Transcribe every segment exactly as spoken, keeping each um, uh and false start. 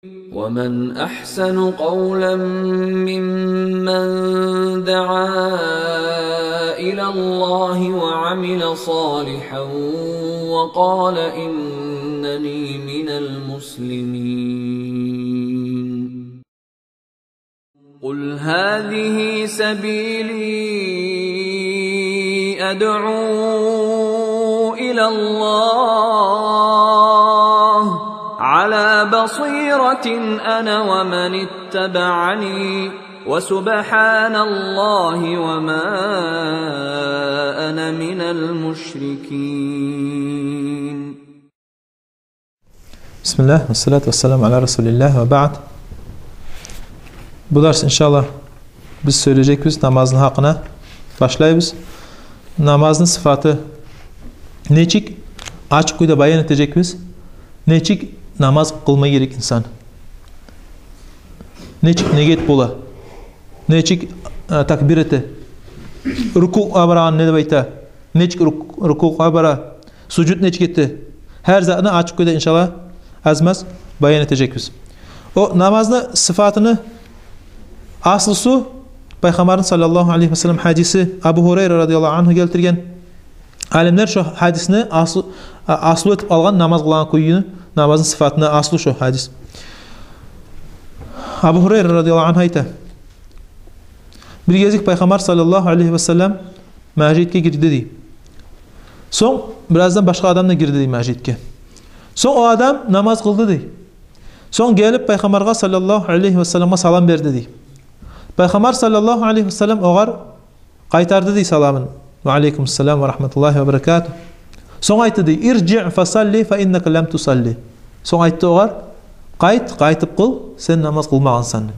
ومن أحسن قولا ممن دعا إلى الله وعمل صالحا وقال إنني من المسلمين. قل هذه سبيلي أدعو إلى الله على بصيرة أنا ومن اتبعني وسبحان الله وما أنا من المشركين. Бисмиллагь, вассалату вассаламу аля расулиллагь, ва баъд. Бу дарс, иншаллагь, биз сёйлежекбиз намазны гьакъына. Башлайбыз. Намазны сыфаты нечик, ачыкъ кюйде баян этежекбиз. Нечик намаз къылма герек инсан. Нечик негет бола. Нечик, э, такбир эте. Рукугъгъа барагъан не деп айта. Нечик рук-, рукугъгъа бара, сужуд нечик эте. Гьар затны ачыкъ кюйде, иншаллагь, аз-маз баян этежекбиз. О намазны сыфатыны аслусу Пайхаммарны саллаллагьу алайгьи ва саллам гьадиси, Абу Гьурайра радияллагьу ангьу гелтирген. Алимлер шо гьадисни аслу, а-, аслу этип алгъан намаз къылагъан кюйню, намазны сыфатына аслу шо гьадис. Абу Гьурайра радияллагьу ангьу айта: бир гезик Пайхаммар саллаллагьу алайгьи ва саллам межитге гирди дей. Сонг бираздан башгъа адам да гирди дей межитге. Сонг о адам намаз къылды дей. Сонг гелип Пайхаммаргъа саллаллагьу алайгьи ва салламгъа салам берди дей. Пайхаммар саллаллагьу алайгьи ва саллам огъар къайтарды дей саламын. Ва алайкум салам ва рагьматуллагьи ва баракатугь. Сонг айтды дей: «Иржиъ фасалли фа иннака лам тусалли». Сонг айтды огъар: «Къайт, къайтып къыл, сен намаз къылмагъансан», — деп.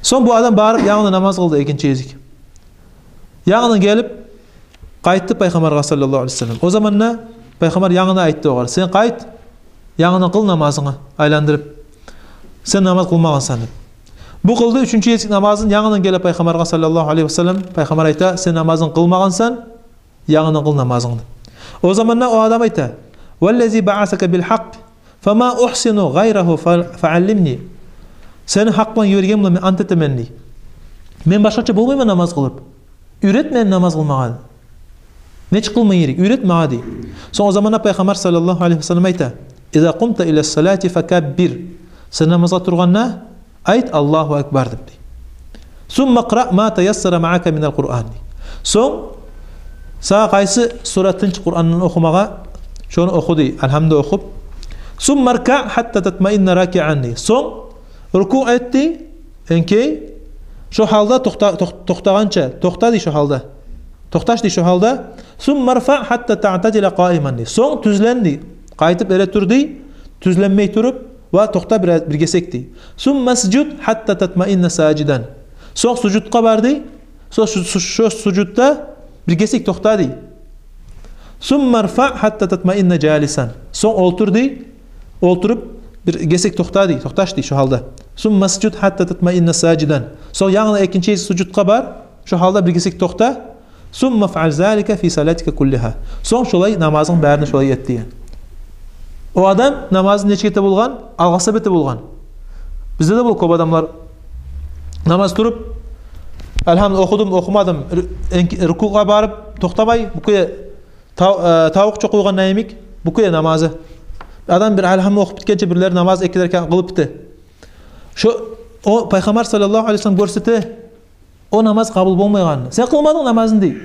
Сонг бу адам барып янгыдан намаз къылды экинчи гезик. Янгыдан гелип къайтды Пайхаммаргъа саллаллагьу алайгьи ва саллам. О заманда Пайхаммар янгыдан айтды огъар: «Сен къайт, янгыдан къыл намазынгны айландырып. Сен намаз къылмагъансан», — деп. Бу къылды уьчюнчю гезик намазын, янгыдан геле Пайхаммаргъа саллаллагьу алайгьи ва саллам. Пайхаммар айта: «Сен намазынгны къылмагъансан, янгыдан къыл намазынгны», — деп. О заманда о адам айта: «Валлази баъасака бил гьакъ, фама ухсину гъайрагьу фа-, фааллимни». «Сени гьакъ булан йиберген булан мен ант этемен, — дей. — Мен башгъача болмайман намаз къылып. Уьйрет мени намаз къылмагъа. Нечик къылма герек, уьйрет магъа», — дей. Сонг о заманда Пайхаммар саллаллагьу алайгьи ва саллам айта: «Иза къумта ила салати факаббир». Сен намазгъа тургъанда айт: «Аллагьу акбар», — деп, дей. «Сумма къраъ ма таяссара маъака минал Къуръан», — дей. Сонг сагъа къайсы сура тынч Къурандан охумагъа, шону оху, дей, Алгьамда охуп. «Сумма ркаъ гьатта татмаинна ракиъан», — дей. Сонг рукуъ эт, дей, энкей, шо гьалда токъта-, токъ-, токътагъанча, токъта, дей, шо гьалда. Токъташ, дей, шо гьалда. «Сумма рфаъ гьатта таътадила къаиман», — дей. Сонг тюзлен, дей. Къайтып эретур, дей. Тюзленмей туруп, ва токъта бир, бир гесек, дей. «Сумма сжуд гьатта татмаинна сажидан». Сонг сужудгъа бар, дей. Сонг шу, шу, шо сужудда бир гесек токъта, дей. «Сумма рфаъ гьатта татмаинна жалисан». Сонг олтур, дей. Олтуруп бир гесек токъта, дей. Токъташ, дей, шо гьалда. «Сумма сжуд гьатта татмаинна сажидан». Сонг янгыдан экинчи сужудгъа бар. Шо гьалда бир гесек токъта. «Сумма фаъал залика фи салатика куллигьа». Сонг шолай намазынгны барын шолай эт, деген. О адам намазны нечик эте болгъан? Алгъасап эте болгъан. Бизде де бола кёп адамлар намаз туруп, Алгьамны охудум, охумадым, ру-, энк-, рукугъгъа барып токътамай, бу кюйде тав-, э, тавукъ чокъуйгъан йимик, бу кюйде намазы. Адам бир Алгьамны охуп битгенче, бирлери намаз эки ракаат къылып бите. Шо, о Пайхаммар саллаллагьу алайгьи ва саллам гёрсете о намаз къабул болмайгъанны. Сен къылмадынг намазынгны, дей.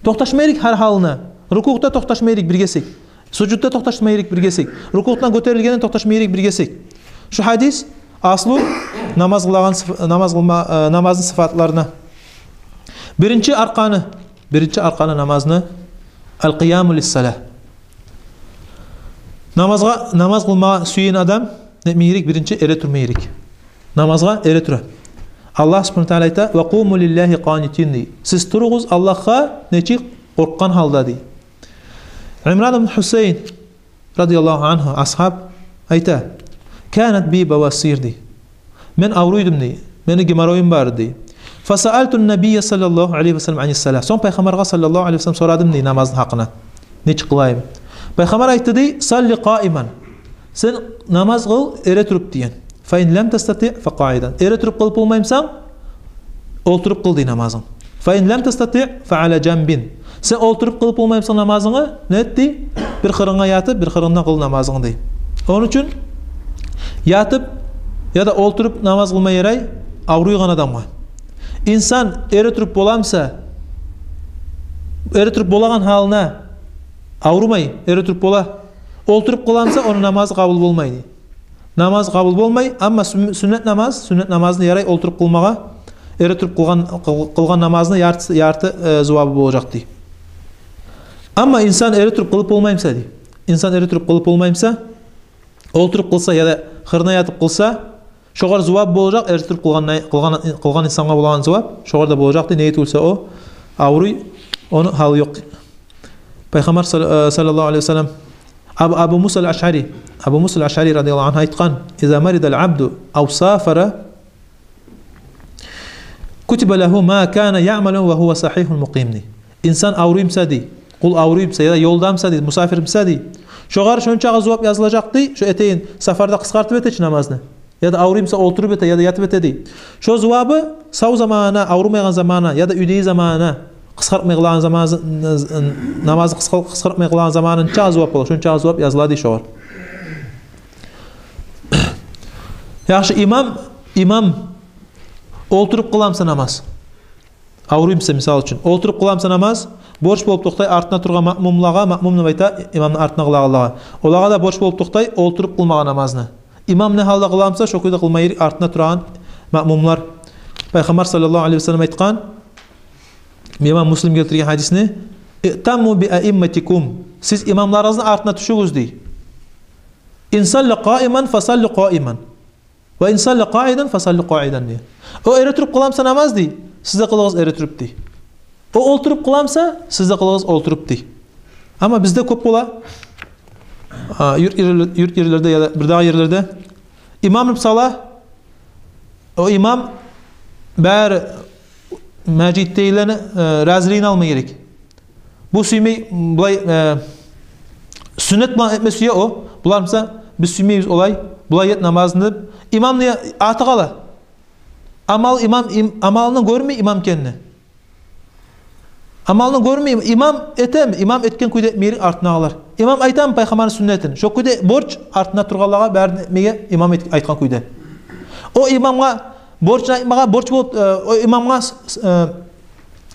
Токъташма герек гьар гьалына. Рукугъда токъташма герек бир гесек. Сужудда токъташма герек бир гесек. Рукугъдан гётерилгенде токъташма герек бир гесек. Шу гьадис аслу намаз къылагъан сыф-, намаз къылма, э, намазны сыфатларына. Биринчи арканы, биринчи арканы намазны — ал-къияму лис-салагь. Намазгъа, намаз къылмагъа сюеген адам не этме герек? Биринчи эретурма герек. Намазгъа эретура. Аллагь субгьанагьу ва тагьала айта: «Ва къуму лиллагьи къанитин», — дей. Сиз туругъуз Аллагьгъа нечик? Къоркъгъан гьалда, дей. Имран ибн Гьусайн радияллагьу ангьу, асгьаб, айта: «Канат би бавасир», — дей. Мен авруйдум, дей. Мени геморройум бар, дей. «Фасаалту ннабийя саллаллагьу алайгьи ва саллам анис-салагь». Сонг Пайхаммаргъа саллаллагьу алайгьи ва саллам сорадым, дей, намазны гьакъына. Нечик къылайым? Пайхаммар айтды, дей: «Салли къаиман». Сен намаз къыл эретуруп деген. Фа ин лам тастати фа къаидан. Эретуруп къылып болмаймысан, олтуруп къыл дей намазынг. Фа ин лам тастати фа ала жанбин. Сен олтуруп къылып болмаймысан намазынгны, не эт дей? Бир къырынга ятып, бир къырындан къыл намазынгны дей. Ону учун ятып яда олтуруп намаз къылма ярай авруйгъан адамгъа. Инсан эретуруп боламыса, эретуруп болагъан гьалына, аврумай, эретуруп бола, олтуруп къыламыса, ону намазы къабул болмай дей. Намазы къабул болмай, амма сюн-, сюннет намаз, сюннет намазны ярай олтуруп къылмагъа, эретуруп къылгъан, къыл-, къылгъан намазны ярты, ярты, э, зувабы болажакъ дей. Амма инсан эретуруп къылып болмаймыса дей. Инсан эретуруп къылып болмаймыса, олтуруп къылса яда къырына ятып къылса, шогъар зувап болажакъ эретуруп къылгъан, къылгъан, къылгъан инсангъа болагъан зувап, шогъар да болажакъ дей, неге тюгюлсе о авруй, ону гьалы ёкъ. Пайхаммар сал-, э, саллаллагьу алайгьи ва саллам, Абу, Абу Муса ал-Ашъари, Абу Муса ал-Ашъари радияллагьу ангьу айтгъан: «Иза марида ал-абду ав сафара, кутиба лагьу ма кана яъмалу ва гьува сагьигьун мукъим», — дей. Инсан авруймуса дей, къул авруймуса, яда ёлдамуса дей, мусапирмуса дей, шогъар шончакъы зувап язылажакъ дей, шо этеген сапарда къысгъартып эте чи намазны, яда авруймуса олтуруп эте, яда ятып эте дей. Шо зувабы сав заманына, аврумайгъан заманына, яда уьйдеги заманына, къысгъартмай къылагъан заманына, намазны къысгъа-, къысгъартмай къылагъан заманынча зувап бола, шонча зувап языла дей шогъар. Яхшы, имам, имам олтуруп къыламыса намаз? Авруймуса, мисал учун, олтуруп къыламыса намаз, борч болуп токътай артына тургъан маъмумлагъа, маъмум деп айта имамны артына къылагъанлагъа, олагъа да борч болуп токътай олтуруп къылмагъа намазны. Имам не гьалда къыламыса, шо кюйде къылма ярай артына турагъан маъмумлар. Пайхаммар саллаллагьу алайгьи ва саллам айтгъан, имам Муслим гелтирген гьадисни: «Иътамму би аимматикум». Сиз имамларыгъызны артына тюшюгюз дей. «Ин салла къаиман фасаллу къаиман. Ва ин салла къаидан фасаллу къаидан», — дей. О эретуруп къыламыса намаз дей, сиз де къылыгъыз эретуруп дей. О олтуруп къыламыса, сиз де къылыгъыз олтуруп дей. Амма бизде кёп бола, а, юрт ерлер-, юрт ерлерде яда бирдагъы ерлерде имам деп сала, о имам бары межитдегилени, э, разилигин алма герек. Бу сюймей, булай, э, сюннет булан этме сюе о. Булар буса, биз сюймейбиз олай, булай эт намазны деп, имамны аты къала. Амал, имам, им-, амалны гёрмей имам экенни. Амалны гёрмей, имам этеми, имам этген кюйде этме ярай артындагъылар. Имам айтамы пайхаммарны сюннетин, шо кюйде борч артында тургъанлагъа барын этмеге имам эт-, айтгъан кюйде. О имамгъа борчун айтмагъа борч болуп, э, о имамгъа с-, с-, э,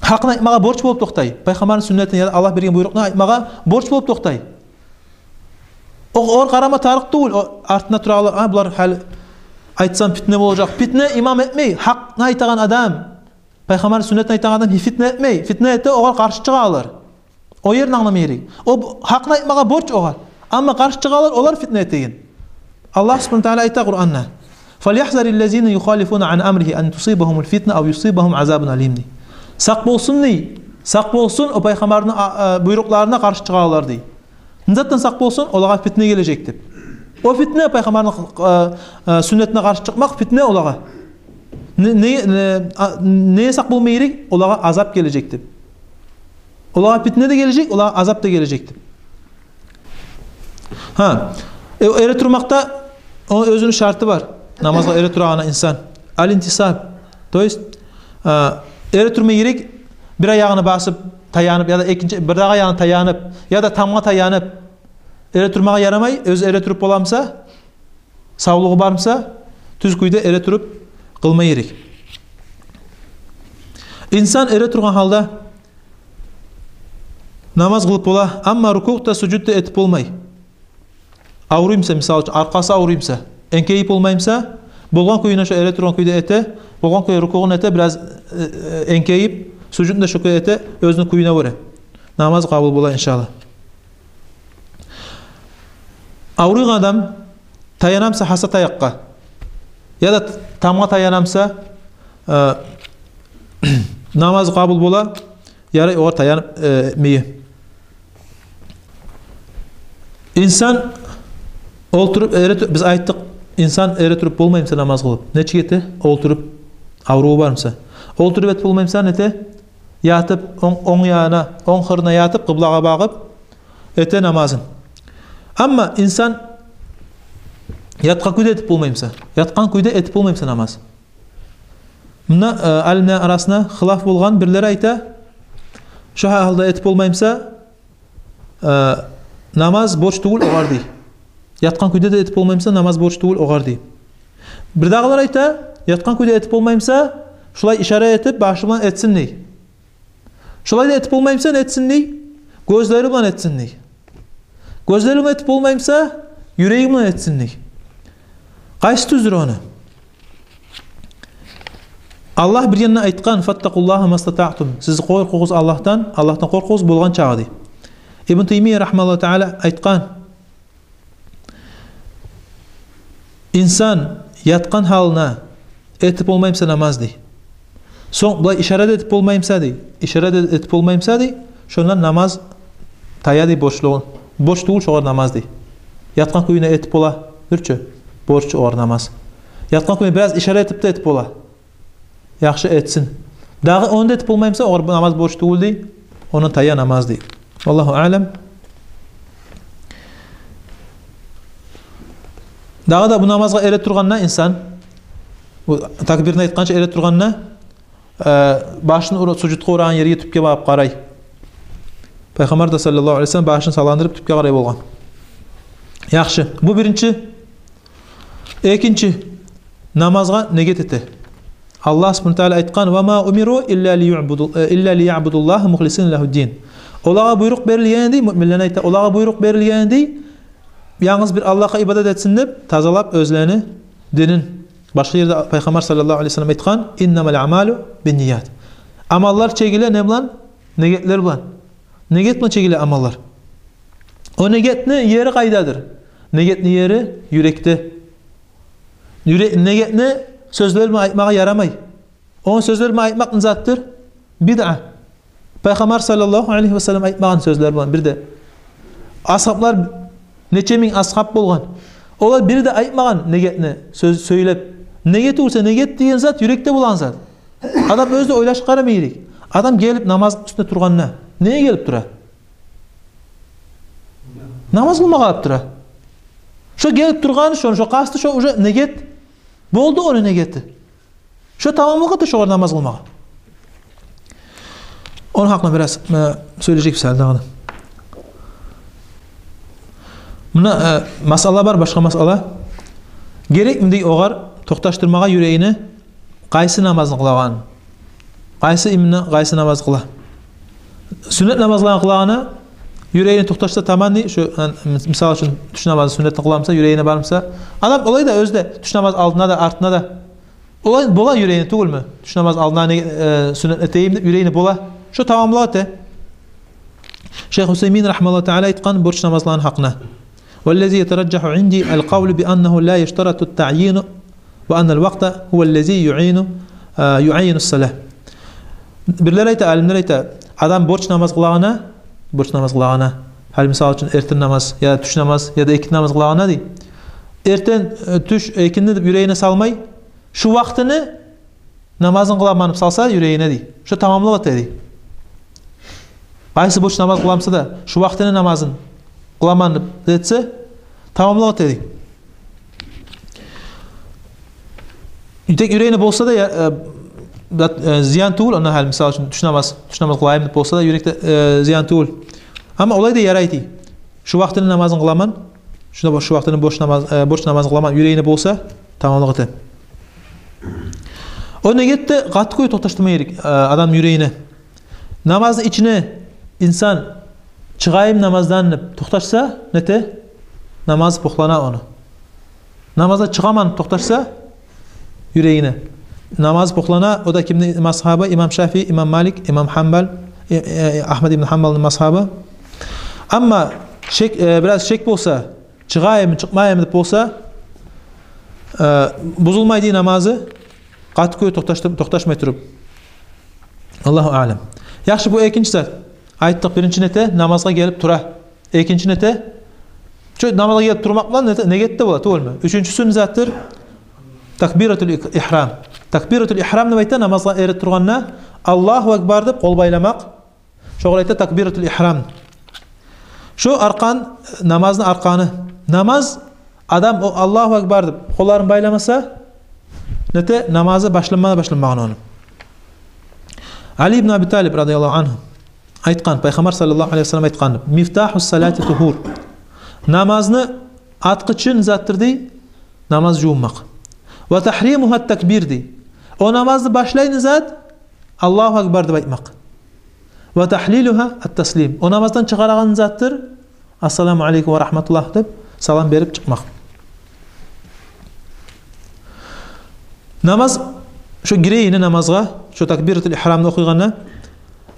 гьакъын айтмагъа борч болуп токътай. Пайхаммарны сюннетин яда Аллагь берген буйрукъну айтмагъа борч болуп токътай. О, огъар къарама тарыкъ тюгюл, о артында турагъанлар, а, булар гьали айтсам фитне болажакъ. Фитне имам этмей, гьакъны айтагъан адам, пайхаммарны сюннетин айтагъан адам фитне этмей. Фитне эте, огъар къаршы чыгъалар. О ерни англама герек. О бу-, гьакъны айтмагъа борч огъар. Амма къаршы чыгъалар, олар фитне этеген. Аллагь субгьанагьу ва тагьала айта Къуранда: «Фальягьзариллазина юхалифуна ан амригьи ан тусибагьумул фитна ав юсибагьум азабун алим», — дей. Сакъ болсун дей. Сакъ болсун о пайхаммарны, а, а, буйрукъларына къаршы чыгъалар дей. Не затдан сакъ болсун, олагъа фитне гележек деп. О фитне, пайхаммарны, а, а, сюннетине къаршы чыкъмакъ фитне олагъа. Не, не, не, а, неге сакъ болма герек? Олагъа азап гележек деп. Олагъа фитне де гележек, олагъа азап да гележек деп. Гьа, э, эретурмакъда ону оьзюню шарты бар. Намазгъа эретурагъан инсан. Ал-интисаб. То есть, а, эретурма герек, бир аягъын басып, таянып, яда экинчи, бирдагъы аягъын таянып, яда тамгъа таянып эретурмагъа ярамай, оьзю эретуруп боламыса, савлугъу бармыса, тюз кюйде эретуруп къылма герек. Инсан эретургъан гьалда намаз къылып бола, амма рукугъ да, сужуд да этип болмай. Авруймуса, мисал учун, аркъасы авруймуса, энкейип болмаймуса, болгъан кюйюне шо эретургъан кюйде эте, болгъан кюйде рукугъун эте, бираз, э, э, энкейип, сужудну да шо кюйде эте, оьзюню кюйюне гёре. Намаз къабул бола, иншаллагь. Авруйгъан адам таянамуса гьасат аякъгъа, яда т-, тамгъа таянамуса, э, намаз къабул бола. Ярай огъар таянып, э, этмеге. Инсан олтуруп, эрету-, биз айтдыкъ, инсан эретуруп болмаймуса намаз къылып, нечик эте? Олтуруп, авруву бармуса. Олтуруп этип болмаймуса, нете? Ятып, онг, онг ягъына, онг къырына ятып, къыблагъа багъып эте намазын. Амма инсан Ятгъан кюйде этип болмаймыса. Ятгъан кюйде этип болмаймыса намаз. Мунда, э, алимлер арасында хилаф болгъан, бирлери айта, шо гьалда этип болмаймыса, э, намаз борч тюгюл огъар дей. Ятгъан кюйде де этип болмаймыса, намаз борч тюгюл огъар дей. Бирдагъылар айта, ятгъан кюйде этип болмаймыса, шулай ишара этип, башы булан этсин дей. Шолай да этип болмаймыса, не этсин дей? Гёзлери булан этсин дей. Гёзлери булан этип болмаймыса, юреги булан этсин дей. Къайсы тюздюр ону? Аллагь бир еринде айтгъан: «Фаттакъуллагьа мастатаътум». Сиз къоркъугъуз Аллагьдан, Аллагьдан къоркъугъуз болгъан чагъы дей. Ибн Таймия рагьимагьуллагьу таала айтгъан: инсан ятгъан гьалына этип болмаймыса намаз дей. Сонг булай ишара да этип болмаймыса дей. Ишара да этип болмаймыса дей. Шондан намаз тая дей борчлугъун. Борч тюгюл шогъар намаз дей. Ятгъан кюйде этип бола, дюрчю, борч огъар намаз. Ятгъан кюйде бираз ишара этип де этип бола. Яхшы, этсин. Дагъы ону да этип болмаймыса, огъар бу намаз борч тюгюл дей. Ондан тая намаз дей. Валлагьу аълам. Дагъы да бу намазгъа эретургъанда инсан, бу такбирни айтгъанча эретургъанда, э, башын ура-, сужутгъа урагъан ерге, тюпге багъып къарай. Пайхаммар да, саллаллагьу алайгьи ва саллам, башын саландырып тюпге къарай болгъан. Яхшы. Бу биринчи. Экинчи, намазгъа негет эте. Аллагь субгьанагьу ва таала айтгъан: «Ва ма умиру илла лиябуду-, э, илла лиябудуллагьа мухлисина лагьуддин». Олагъа буйрукъ берилген дей, муъминлени айта, олагъа буйрукъ берилген дей, янгыз бир Аллагьгъа ибадат этсин деп, тазалап оьзлени динин. Башгъа ерде Пайхаммар, саллаллагьу алайгьи ва саллам, айтгъан: «Иннамал аъмалу бинният». Амаллар чегиле не булан? Негетлер булан. Негет булан чегиле амаллар. О негетни ери къайдадыр? Негетни ери юрекде. Юре-, негетни сёзлер булан айтмагъа ярамай. Ону сёзлер булан айтмакъ не затдыр? Бидъа. Пайхаммар, саллаллагьу алайгьи ва саллам, айтмагъан сёзлер булан бир де. Асгьаблар, нече минг асгьаб болгъан. Олар бир де айтмагъан негетни сёз сёйлеп. Негет болса, негет деген зат юрекде болагъан зат. Адам оьзю де ойлашып къарама герек. Адам гелип намаз уьстюне тургъанда, неге гелип тура? Намаз къылмагъа гелип тура. Шо гелип тургъан, шону, шо къасты, шо уже негет. Болду ону негети. Шо тамамлыкъ эте шогъар намаз къылмагъа. Ону гьакъында бираз, э, сёйлежекбиз гьали дагъы да. Муна, э, масъала бар, башгъа масъала. Герекми дей огъар токъташдырмагъа юрегине къайсы намазны къылагъанын? Къайсы именно, къайсы намаз къыла? Сюннет намазланы къылагъанда юрегине токъташса таман дей, шо, э, мис-, мисал учун, тюш намазны сюннетин къыламыса, юрегине бармыса. Адам олай да оьзю де тюш намаз алдына да, артына да. Олай бола юрегине, тюгюлмю? Тюш намаз алдына не, э, сюннет этейим деп юрегине бола. Шо тамамлыкъ эте. Шейх Усаймин, рагьимагьуллагьу таала, айтгъан борч намазланы гьакъына: «Валлази ятаражжагьу инди алкъавлу би аннагьу ла юштарату ттаъйину ва аннал вакъта гьуваллази юъину, э, юъину ссалягь». Бирлер айта, алимлер айта, адам борч намаз къылагъанда, борч намаз къылагъанда, гьали, мисал учун, эртен намаз, яда тюш намаз, яда экинди намаз къылагъанда дей, эртен, э, тюш, экинди деп юрегине салмай, шу вакътини намазын къыламан деп салса юрегине дей, шо тамамлыкъ эте дей. Къайсы борч намаз къыламыса да, шу вакътини намазын къыламан деп этсе, тамамлыкъ эте дей. Тек юрегине болса да, я, э, зат, э, зиян тюгюл, онда гьали, мисал учун, тюш намаз, тюш намаз къылайым деп болса да, юрекде, э, зиян тюгюл. Амма олай да ярай дей. Шу вакътини намазын къыламан, шунда бо-, шу вакътини борч намаз, э, борч намазын къыламан, юрегине болса, тамамлыкъ эте. О негетде къатты кюйде токъташдырма герек, э, адам юрегине. Намазны ичине инсан «чыгъайым намаздан» деп токъташса, нете? Намаз бохлана ону. Намаздан чыгъаман токъташса юрегине, намаз бохлана. О да кимни мазгьабы? Имам Шафии, имам Малик, имам Гьанбал, э, э, Агьмад ибн Гьанбалны мазгьабы. Амма шек, э, бираз шек болса, «чыгъайым, чыкъмайым» деп болса, э, бузулмай дей намазы, къатты кюйде токъташдыр-, токъташмай туруп. Аллагьу аълам. Яхшы, бу экинчи зат. Айтдыкъ, биринчи нете? Намазгъа гелип тура. Экинчи нете? Чо, намазгъа гелип турмакъ булан нете? Негет де бола, тюгюлмю? Уьчюнчюсю не затдыр? Такбиратул ик-, игьрам. Такбиратул игьрам деп айта, намазгъа эретургъанда «Аллагьу акбар» деп къол байламакъ. Шогъар айта такбиратул игьрам. Шо аркан, намазны арканы. Намаз адам о «Аллагьу акбар» деп къолларын байламаса, нете, намазы башланма да башланмагъан ону. Али ибн Аби Талиб радияллагьу ангьу айтгъан, Пайхаммар саллаллагьу алайгьи ва саллам айтгъан: «Мифтагьу салати тугьур». Намазны ачгъычын затдыр дей намаз жувунмакъ. «Ва тагьримугьа такбир» дей. О намазны башлайгъан зат «Аллагьу акбар» деп айтмакъ. «Ва тагьлилугьа ат-таслим». О намаздан чыгъарагъан затдыр «Ассаламу алайкум ва рагьматуллагь» деп салам берип чыкъмакъ. Намаз, шо гирейин намазгъа, шо такбиратул ихрамны охуйгъанда,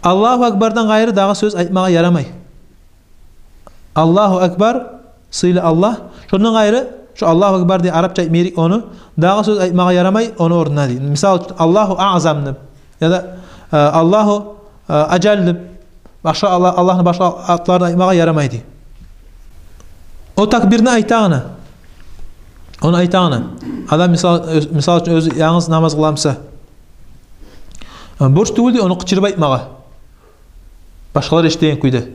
«Аллагьу акбардан» къайры дагъы сёз айтмагъа ярамай. «Аллагьу акбар», сыйлы Аллагь. Шондан къайры, шо «Аллагьу акбар» дей арапча айтмайрыкъ ону, дагъы сёз айтмагъа ярамай ону орнуна дей. Мисал учун, «Аллагьу аъзам» деп, яда, э, «Аллагьу, э, ажал» деп, башгъа Аллагь, Аллагьны башгъа атларын айтмагъа ярамай дей. О такбирни айтагъаны, ону айтагъаны. Адам, мисал, оьз-, мисал учун, оьзю янгыз намаз къыла буса, э, борч тюгюл дей ону къычырып айтмагъа, башгъалар эшитеген кюйде.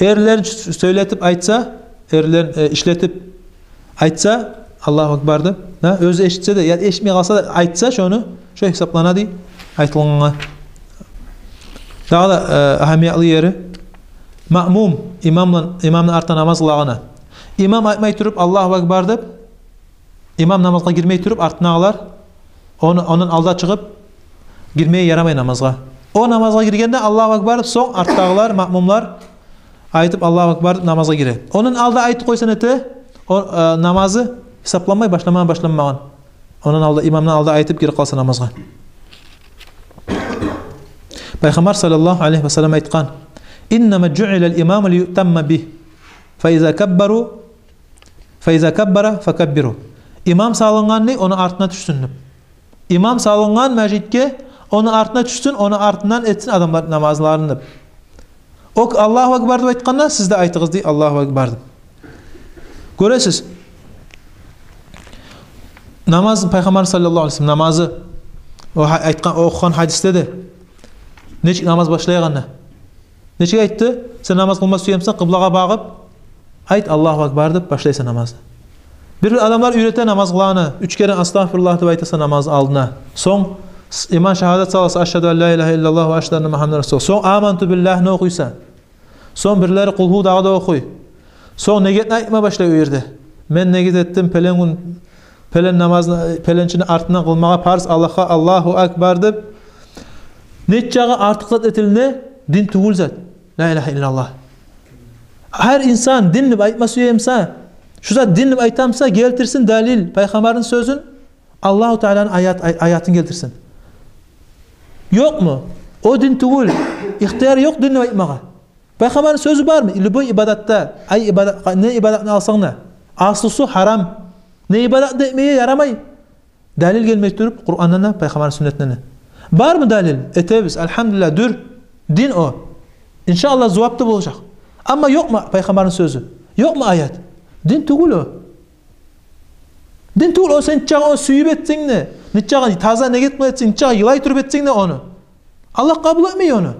Эрлерин сё-, сёйлетип айтса, эрлерин, э, ишлетип айтса, «Аллагьу акбар» деп, да, оьзю эшитсе де, яда эшитмей къалса да, айтса шону, шо гьисаплана дей айтылгъангъа. Дагъы да, э, агьамиятлы ери, маъмум, имамлан-, имамны артында намаз къылагъанда, имам айтмай туруп «Аллагьу акбар» деп, имам намазгъа гирмей туруп, артындагъылар ону, ондан алда чыгъып гирмеге ярамай намазгъа. О намазгъа гиргенде «Аллагьу акбар» деп, сонг артдагъылар, маъмумлар айтып «Аллагьу акбар» деп намазгъа гире. Ондан алда айтып къойса, нете, о, э, намазы гьисапланмай, башланма да башланмагъан. Ондан алда, имамдан алда айтып гирип къалса намазгъа. Пайхаммар саллаллагьу алайгьи ва саллам айтгъан: «Иннама жуъилал имаму лиюътамма бигь. Фа иза каббару, фа иза каббара, факаббиру». Имам салынгъан дей, ону артына тюшсюн деп. Имам салынгъан межитге, ону артына тюшсюн, ону артындан этсин адамлар намазларын деп. О «Аллагьу акбар» деп айтгъанда, сиз де айтыгъыз дей «Аллагьу акбар» деп. Гёресиз, намаз, Пайхаммар саллаллагьу алайгьи ва саллам намазы, о гьа-, айтгъан, охугъан гьадисде де, нечик намаз башлайгъанда, нечик айтды: «Сен намаз къылма сюе бусанг, къыблагъа багъып айт «Аллагьу акбар» деп башлайсан намазны». Бир адамлар уьйрете намаз къылагъаны: уьч керен «Астагъфируллагь» деп айтасан намаз алдына. Сонг с-, иман шагьадат саласан: «Ашгьаду ан ла илагьа иллаллагь ва ашгьаду анна Мугьаммадан расулуллагь». Сонг «Аманту биллагьны» охуйсан. Сонг бирлери «Къулгьу» дагъы да охуй. Сонг негетни айтма башлай о ерде: «Мен негет этдим пелен гюн, пелен намазны, пеленчини артындан къылмагъа парз Аллагьгъа «Аллагьу акбар» деп». Нечакъы артыкъ зат этилине, дин тюгюл зат. Ла илагьа иллаллагь. Гьар инсан дин деп айтма сюе буса, шу зат дин деп айта буса, гелтирсин далил, Пайхаммарны сёзюн, Аллагьу Тааланы аят-, ай-, аятын гелтирсин. Ёкъму? О дин тюгюл. Ихтияр ёкъ дин деп айтмагъа. Пайхаммарны сёзю бармы? Любой ибадатда, ай ибадат, не ибадатны алсанг да, аслусу гьарам. Не ибадат да этмеге ярамай, далил гелмей туруп Къурандан да, Пайхаммарны сюннетинден де. Бармы далил? Этебиз, альгьамдулиллагь, дюр. Дин о. Иншааллагь, зувап да болажакъ. Амма ёкъму Пайхаммарны сёзю? Ёкъму аят? Дин тюгюл о. Дин тюгюл о, сен нечакъы ону сююп этсенг де, нечакъы таза негет булан этсенг, нечакъы йылай туруп этсенг де ону, Аллагь къабул этмей ону.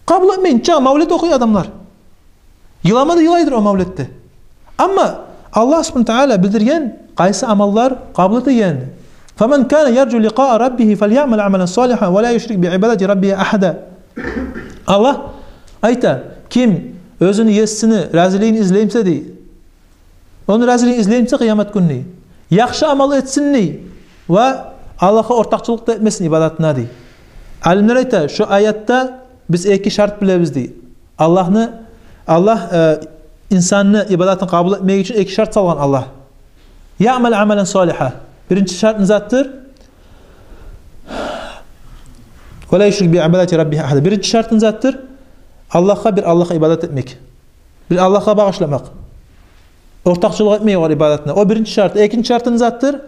Къабул этмей, нечакъы мавлет охуй адамлар. Йылама да йылайдыр о мавлетде. Амма Аллагь субгьанагьу ва таала билдирген къайсы амаллар къабул этегенин. «Фаман кана яржу ликъаа раббигьи фальяъмал амалан салигьан ва ла юшрик би ибадати раббигьи агьада». Аллагь айта: ким оьзюню есини разилигин излей буса, дей, ону разилигин излей буса къыямат гюнню, яхшы амал этсин, дей, ва Аллагьгъа ортакъчылыкъ да этмесин ибадатына, дей. Алимлер айта, шо аятда биз эки шарт билебиз, дей. Аллагьны, Аллагь, э, инсанны ибадатын къабул этмек учун эки шарт салгъан Аллагь. «Яъмал амалан салигьа». Биринчи шарты не затдыр? «Ва ла юшрик би ибадати раббигьи агьада». Биринчи шарты не затдыр? Аллагьгъа, бир Аллагьгъа ибадат этмек. Бир Аллагьгъа багъышламакъ. Ортакъчылыкъ этмей огъар ибадатына. О биринчи шарты. Экинчи шарты не затдыр?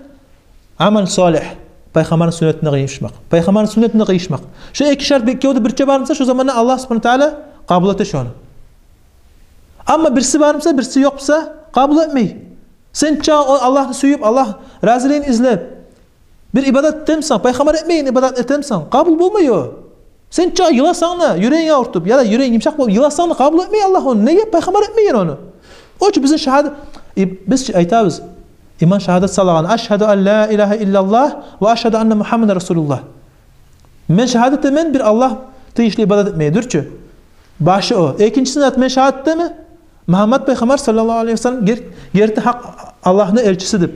«Амал салигь». Пайхаммарны сюннетине къыйышмакъ. Пайхаммарны сюннетине къыйышмакъ. Шо эки шарт бир-, экевю де бирче бар буса, шо заманда Аллагь субгьанагьу ва таала къабул эте шону. Амма бириси бар буса, бириси ёкъ буса, къабул этмей. Сен нечакъы о Аллагьны сююп, Аллагь разилигин излеп, бир ибадат эте бусанг, Пайхаммар этмеген ибадат эте бусанг, къабул болмай о. Сен нечакъы йыласанг да, юрегинг авуртуп, яда юрегинг йымышакъ болуп йыласанг да, къабул этмей Аллагь ону. Неге? Пайхаммар этмеген ону. О чу бизин шагьадат, и, биз чи айтабыз, иман шагьадат салагъан: «Ашгьаду ан ла илагьа иллаллагь ва ашгьаду анна Мугьаммадан расулуллагь». Мен шагьадат этемен бир Аллагь тийишли ибадат этмеге, дюр чю. Башы о. Экинчиси зат, мен шагьадат этемен Мугьаммад пайхаммар саллаллагьу алайгьи ва саллам гер-, герти гьакъ Аллагьны элчиси деп.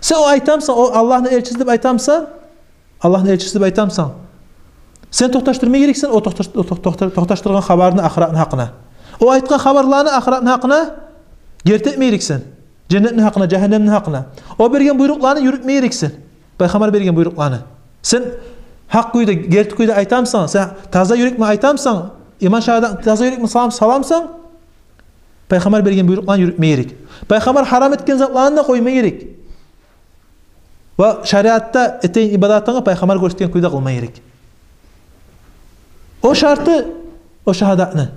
Сен о айтамсан, о Аллагьны элчиси деп айтамсан, Аллагьны элчиси деп айтамсан, сен токъташдырма герексен о токъташ-, о токъ-, токътар-, токъташдыргъан хабарны ахыратны гьакъына. О айтгъан хабарланы ахыратны гьакъына, герти этме герексен. Женнетни гьакъына, жагьаннемни гьакъына. О берген буйрукъланы юрютме герексен. Пайхаммар берген буйрукъланы. Сен гьакъ кюйде, герти кюйде айтамсан, сен таза юрек булан айтамсан, иман шагьадат таза юрек булан салам-, саламсан, пайхаммар берген буйрукъланы юрютме герек. Пайхаммар гьарам этген затланы да къойма герек. Ва шариатда этеген ибадатынгны пайхаммар гёрсетген кюйде къылма герек. О шарты, о шагьадатны.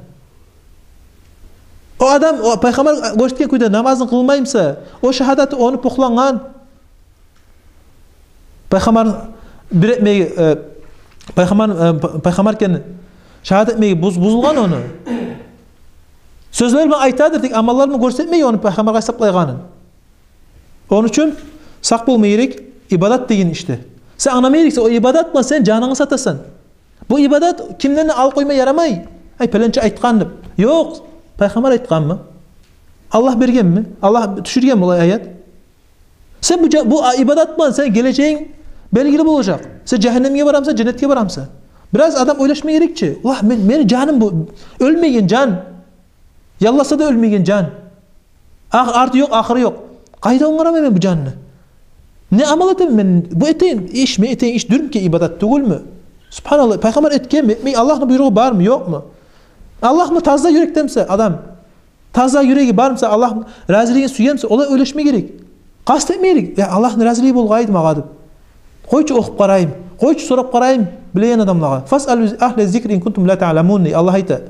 О адам, о пайхаммар гёрсетген кюйде намазын къылмаймыса, о шагьадаты ону пухлангъан. Пайхаммар бир этмеге, э, пайхаммар, э, па-, пайхаммар экенин шагьадат этмеге буз-, бузулгъан ону. Сёзлер булан айтадыр, тек амаллар булан гёрсетмей ону пайхаммаргъа гьисаплайгъанын. Ону учун сакъ болма герек ибадат деген ишде. Сен англама герексен, о ибадат булан сен жанынгны сатасан. Бу ибадат кимден де алып къойма ярамай. Ай, пеленче айтгъан деп. Ёкъ, пайхаммар айтгъанмы? Аллагь бергенми? Аллагь тюшюргенми олай аят? Сен бу жа-, бу а-, ибадат булан сени гележегинг белгили болажакъ. Сен жагьаннемге барамысан, женнетге барамысан? Бираз адам ойлашма герек чи. Вагь, мен, мени жаным бу, оьлмеген жан. Ялласа да оьлмеген жан. Ах-, арты ёкъ, ахыры ёкъ. Къайда онгараман мен бу жанны? Не амал этемен мен? Бу этеген иш, мен этеген иш дюрмюкен, ибадат тюгюлмю? Субгьаналлагь, пайхаммар этгенми, этмей, Аллагьны буйругъу бармы, ёкъму? Аллагьны таза юрекденмиса адам, таза юреги бармыса, Аллагьны разилигин сюемиса, олай ойлашма герек. Къаст этме герек, я, Аллагьны разилиги болгъай эди магъа деп. Къой чу охуп къарайым, къой чу сорап къарайым билеген адамлагъа. «Фасъалу агьла зикри ин кунтум ла таъламун», – дей Аллагь, айта.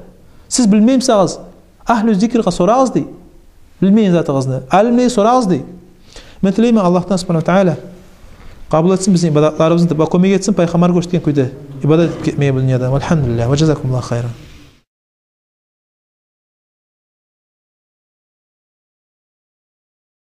Сиз билмеймисагъыз, агьлу зикрге сорагъыз, дей. Билмейген затыгъызны алимлеге сорагъыз, дей. Мен тилеймен Аллагьдан субгьанагьу ва тааля къабул этсин бизин ибадатларыбызны деп, ва кёмек этсин пайхаммар гёрсетген кюйде ибадат этип гетмеге бу дюньядан. Валгьамдулиллагь. Ва жазакумуллагьу хайран.